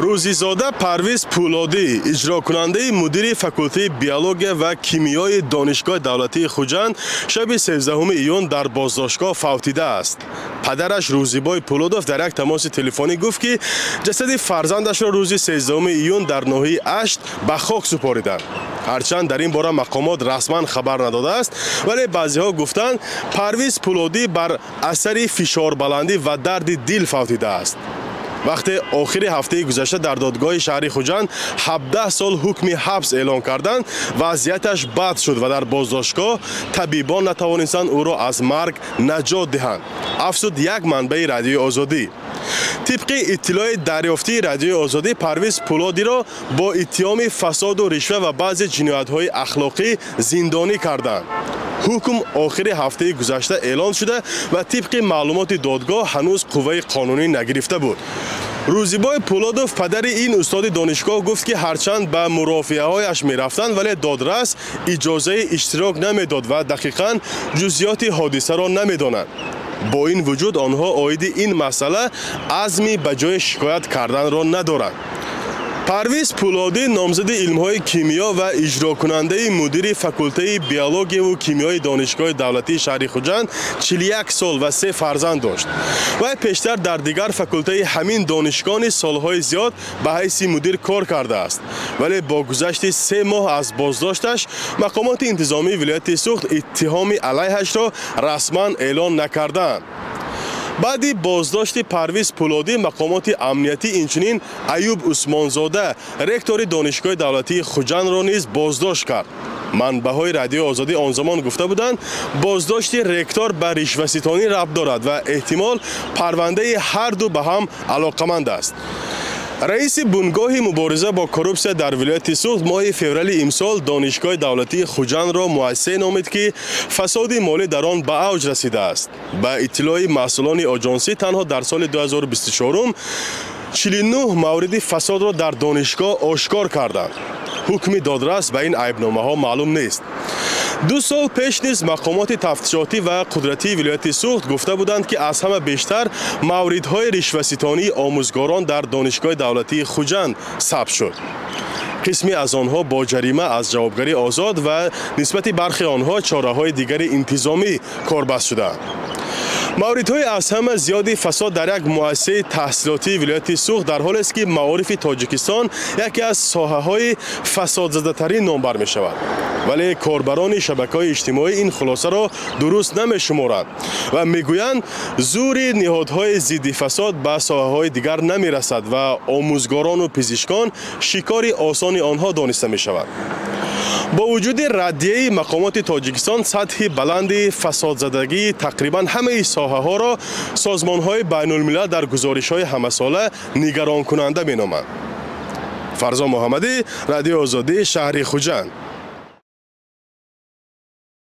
Рӯзизода Парвиз Пулодӣ, иҷрокунандаи мудири факултаи биология ва кимиёи Донишгоҳи давлатии Хуҷанд, шаби 13 июн дар боздоштгоҳ фавтидааст. Падараш Рӯзибой Пулодов дар як тамоси телефонӣ гуфт, ки ҷасади фарзандашро рӯзи 13 июн дар ноҳияи Ашт ба хок супориданд. Ҳарчанд дар ин бора мақомот расман хабар надодааст, вале баъзеҳо гуфтанд, Парвиз Пулодӣ бар асари фишорбаландӣ ва дарди дил фавтидааст. Вақте охири ҳафтаи гузашта дар додгоҳи шаҳри Хуҷанд 17 сол ҳукми ҳабс эълон карданд, вазъияташ бад шуд ва дар боздоштгоҳ табибон натавонистанд ӯро аз марг наҷот диҳанд, афзуд як манбаи Радиои Озодӣ. Тибқи иттилои дарёфтии Радиои Озодӣ, Парвиз Пулодиро бо иттиҳоми фасоду ришва ва баъзе ҷиноятҳои ахлоқӣ зиндонӣ карданд. Ҳукм охири ҳафтаи гузашта эълон шуда ва тибқи маълумоти додгоҳ ҳанӯз қувваи қонунӣ нагирифта буд. Рӯзибой Пулодов, падари ин устоди донишгоҳ, гуфт, ки ҳарчанд ба мурофиаҳояш мерафтанд, вале додрас иҷозаи иштирок намедод ва дақиқан ҷузъиёти ҳодисаро намедонанд. Бо ин вуҷуд онҳо оиди ин масъала азми ба ҷои шикоят карданро надоранд. Парвиз Пулодӣ номзади илмҳои кимиё ва иҷрокунандаи мудири факултаи биологияву кимиёи Донишгоҳи давлатии шаҳри Хуҷанд 41 сол ва се фарзанд дошт. Вай пештар дар дигар факултаи ҳамин донишгоҳ низ солҳои зиёд ба ҳайси мудир кор кардааст. Вале бо гузашти 3 моҳ аз боздошташ мақомоти интизомии вилояти Суғд иттиҳоми алайҳашро расман эълон накардаанд. Баъди боздошти Парвиз Пулодӣ мақомоти амниятӣ инчунин Аюб Усмонзода, ректори Донишгоҳи давлатии Хуҷандро низ боздошт кард. Манбаъҳои Радиои Озодӣ он замон гуфта буданд, боздошти ректор ба ришваситонӣ рабт дорад ва эҳтимол парвандаи ҳарду ба ҳам алоқаманд аст. Раиси Бунгоҳи мубориза бо коррупсия дар вилояти Суғд моҳи феврали имсол Донишгоҳи давлатии Хуҷандро муассисае номид, ки фасоди молӣ дар он ба авҷ расидааст. Ба иттилои масъулони оҷонсӣ, танҳо дар соли 2024 49 мавриди фасодро дар донишгоҳ ошкор карданд. Ҳукми додрас ба ин айбномаҳо маълум нест. 2 сол пеш низ мақомоти тафтишотӣ ва қудратии вилояти Суғд гуфта буданд, ки аз ҳама бештар мавридҳои ришваситонии омӯзгорон дар Донишгоҳи давлатии Хуҷанд сабт шуд. Қисме аз онҳо бо ҷарима аз ҷавобгарӣ озод ва нисбати бархе онҳо чораҳои дигари интизомӣ корбаст шудаанд. Мавридҳои аз ҳама зиёди фасод дар як муассисаи таҳсилотии вилояти Суғд дар ҳолест, ки маорифи Тоҷикистон яке аз соҳаҳои фасодзадатарин номбар мешавад, вале корбарони шабакаҳои иҷтимоӣ ин хулосаро дуруст намешуморанд ва мегӯянд, зури ниҳодҳои зидди фасод ба соҳаҳои дигар намерасад ва омӯзгорону пизишкон шикори осони онҳо дониста мешаванд. Бо вуҷуди раддияи мақомоти Тоҷикистон, сатҳи баланди фасодзадагии тақрибан ҳамаи соҳаҳоро созмонҳои байнулмилал дар гузоришҳои ҳамасола нигаронкунанда меноманд. Фарзон Муҳаммадӣ, Радиои Озодӣ, шаҳри Хуҷанд.